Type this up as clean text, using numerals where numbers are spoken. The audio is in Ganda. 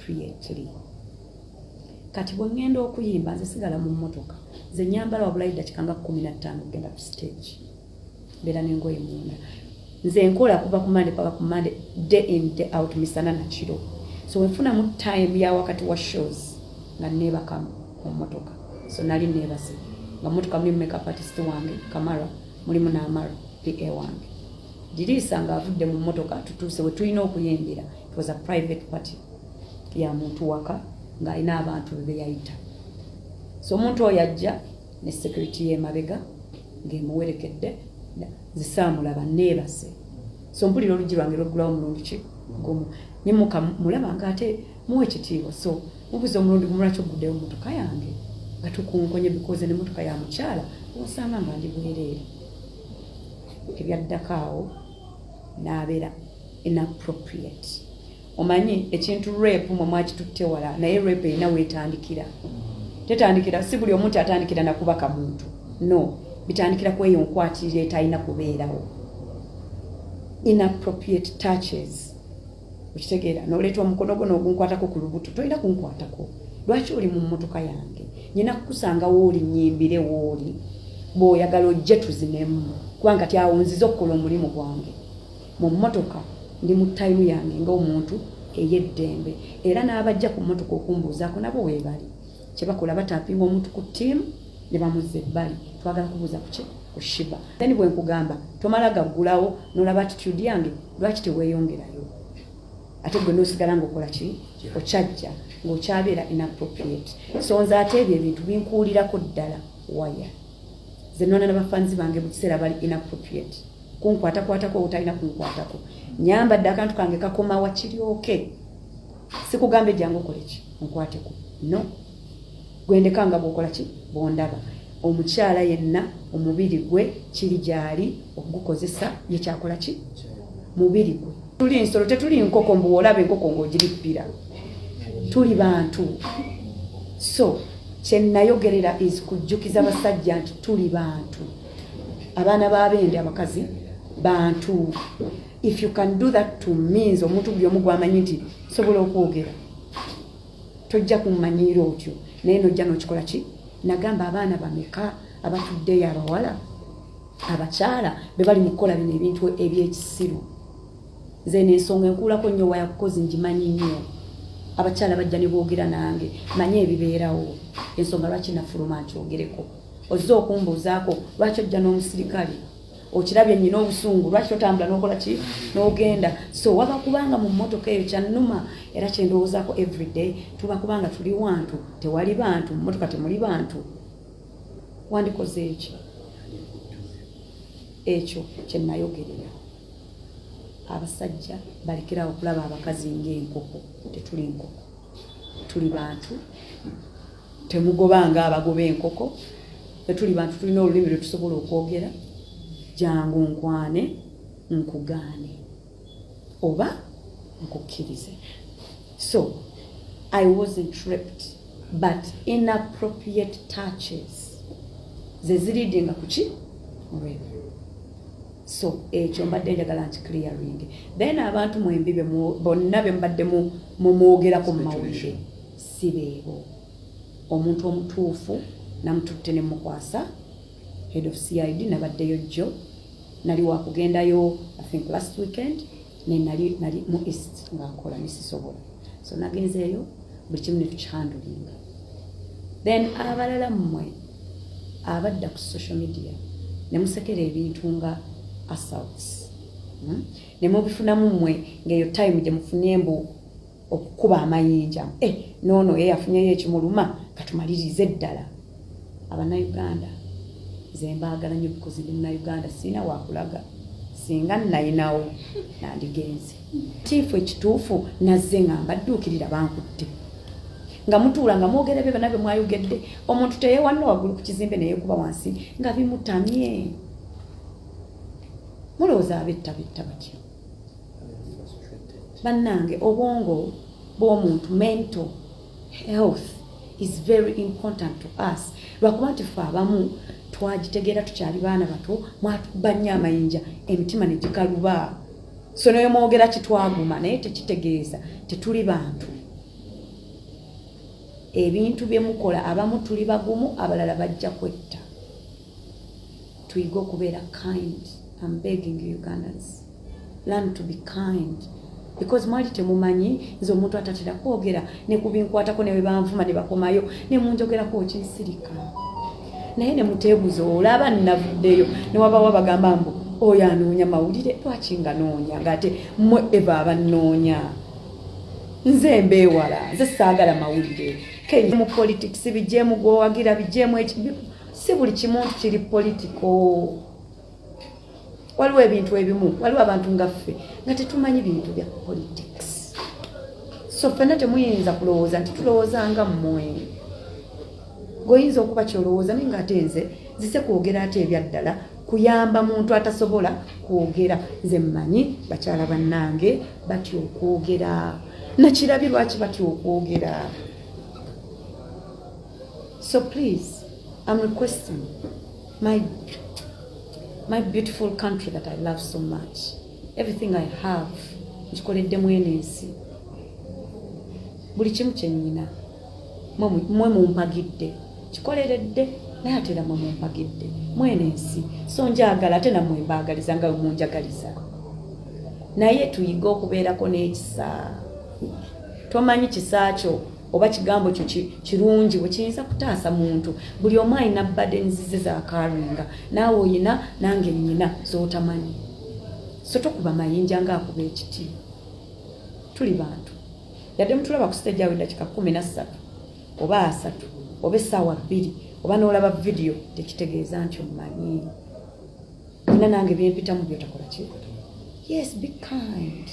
Inappropriately. Kati bwe ŋŋenda okuyimba, nze sigala mu mmotoka. Nze nyambala wabulayo eddakika nga 15 okugenda ku stage, mbeera n'engoye munda. Nze nkola kuva ku Mande paka ku Mande, day in, day out, misana nakiro. So wenfunamu time ya wakati wa shows nga neebakamu mu mmotoka. So nali neebase nga mmotoka mulimu makeup artist wange Kamara, mulimu n'Amara PA wange. Diriisa ng'avudde mu mmotoka, tutuuse we tulina okuyimbira. It was a private party ya muntu waka ng'alina abantu be beyayita. So omuntu oyo ajja ne security y'emabega ng'emuwerekedde. Nze saamulaba, neebase. So mpulira oluggi lwange lweggulawo omulundi ki gumu, nimuka mulaba ng'ate muwa ekitiibwa. So mubuuza omulundi gumu, "Lwaki oguddeyo mmotoka yange?" Nga tukunkonye because nemmotoka ya mukyala, osanga nga ndi bwereere. Ebyaddako awo n'abeera inappropriate. Omanyi ekintu rape, mwe mwakitutte wala, naye rape erina weetandikira. Tetandikira, si buli omuntu atandikira nakubaka muntu, no. Bitandikira ku eyo nkwatirira etalina kubeerawo, inappropriate touches. Okitegeera? Noleeta omukono gwo n'ogunkwatako ku lubuto. Tolina kunkwatako. Lwaki oli mu mmotoka yange? Nyina kukusanga wooli, nyimbire wooli. Bw'oyagala ojje tuzinemu, kubanga kati awo nzize okukola omulimu gwange. Mu mmotoka ndi mu time yange ng'omuntu ey'eddembe, era n'abajja ku mmotoka okumbuuzaako nabo weebali. Kyebakola, batapinga omuntu ku ttiimu ne bamuzza ebbali, "Twagala kubuuza kuki ku Sheebah." Then bwe nkugamba tomala gaggulawo n'olaba attitude yange, lwaki teweeyongerayo? Ate gwe n'osigala ng'okola ki? Okyajja ng'okyabeera inappropriate. So nze ate ebyo ebintu binkuulirako ddala waya. Nze nona n'abafanzi bange mu kiseera bali inappropriate kunkwatakwatako otalina kunkwatako. Nyambadde akantu kange kakomawa kiryoke, sikugamba ejjangu okole ki nkwateko. No, gwendeka nga bwokola ki bwondaba. Omukyala yenna omubiri gwe kiri gyali okugukozesa ye kyakola ki mubiri gwe. Tuli nsolo? Tetuli nkoko mbu olaba enkoko ng'ogirippira. Tuli bantu. So kyenayogerera is kujjukiza basajja nti tuli bantu, abaana b'abende, abakazi bantu. If you can do that to means omuntu buli omu gwamanyi nti sobola okwogera, tojja kummanyiira otyo, naye nojja n'okikola ki. Nagamba abaana bameka abatuddeyo, abawala, abakyala be bali mu kukola bino ebintu ebyekisiru. Nze nensonga enkuulako nnyo waya kukozi ngimanyi nnyo. Abakyala bajja ne boogera nange, manye ebibeerawo. Ensonga lwaki nafuluma nkyogereko, ozze okumbuuzaako lwaki ojja n'omusirikale, okirabye nnyina obusungu, lwaki totambula n'okola ki n'ogenda? So waba kubanga mu mmotoka eyo kyannuma era kyendowoozaako everyday. Tuba kubanga tuli wantu tewali bantu, mu mmotoka temuli bantu, wandikoze eki? Ekyo kyenayogerera, abasajja balekerawo okulaba abakazi ng'enkoko. Tetuli nkoko, tuli bantu. Temugobanga abagoba enkoko. Tetuli bantu? Tulina olulimi lwe tusobola okwogera. Jangu nkwane, nkugaane oba nkukkirize. So I wasn't raped, but inappropriate touches ze zileadinga kuki? Rape. So ekyo mbadde njagala nti clearing. Then abantu mwembi bonna bembadde mumwogerako mu mawulire si beebo. Omuntu omutuufu namututte ne mukwasa head of CID. Nabaddeyo jjo, nali wakugendayo I think last weekend, ne nali mu East nga nkola nesisobola. So nagenzeeyo, buli kimu netukihandlinga. Then abalala mmwe abadda ku social media ne musekera ebintu nga assaults, Ne mubifunamu mmwe ng'eyo time gye mufunye mbu okukuba amayinja, eh, noono ye yafunyeyo ekimuluma, katumalirize eddala. Abannayuganda nze mbaagala nnyo because ndi Munnayuganda, sirina wakulaga. Singa nayinawo nandigenze kiifu ekituufu. Nazze nga mbadduukirira, bankutte nga mutuula nga mwogera ebyo byonna bye mwayogedde. Omuntu teyeewanula waggulu ku kizimbe neyeekuba wansi nga bimutamye. Mulowooza abetta betta batya? Bannange, obwongo bw'omuntu, mental health is very important to us. Lwakuba nti fe abamu twagitegeera tukyali baana bato, mwatukuba nnyo amayinja, emitima ne gikaluba. So naye mwogera kitwaguma, naye tekitegeeza tetuli bantu. Ebintu bye mukola, abamu tuli bagumu, abalala bajja kwetta. Tuyige okubeera kind. I'm begging you, Ugandans, learn to be kind, because mwali temumanyi nze omuntu atatera kwogera ne kubinkwatako, ne webanvuma ne bakomayo ne munjogerako, okinsirika naye ne muteebuza. Olaba navuddeyo ne wabawo bagamba mbu oyo anoonya mawulire. Lwaki nga noonya, ng'ate mmwe eva abannoonya? Nze mbeewala, nze saagala mawulire mu politics. Bijeemu gwowagira, bijeemu, si buli kimu nti kiri political. Waliwo ebintu ebimu, waliwo abantu nga ffe nga tetumanyi bintu bya politics, so ffenna temuyinza kulowooza nti tulowooza nga mmwe. Gweoyinza okuba kyolowooza, naye ngaate nze nzise kwogera ate ebyaddala kuyamba muntu atasobola kwogera. Nze mmanyi bakyala bannange batya okwogera, nakirabye lwaki batya okwogera. So please, I'm requesting my beautiful country that I love so much. Everything I have nkikoleddemu eno ensi. Buli kimu kyennyina mwe mumpagidde, kikoleredde, naye ate era mwe mumpagidde mweno ensi. So njagala ate nammwe mbaagaliza nga bwe munjagaliza, naye tuyige okubeerako n'ekisa. Tomanyi kisa kyo oba kigambo kyo kirungi bwe kiyinza kutaasa muntu. Buli omu alina burdens ze zakaringa, naawe oyina, nange nnyina z'otamanyi. So tokuba mayinja ngaakuba ekiti. Tuli bantu. Yadde mutulaba ku stage awo eddakiika 13 oba 30 oba essaawa 2 oba n'olaba vidiyo, tekitegeeza nti omumanyi. Nina nange byempitamu byotakola ki. Yes, be kind.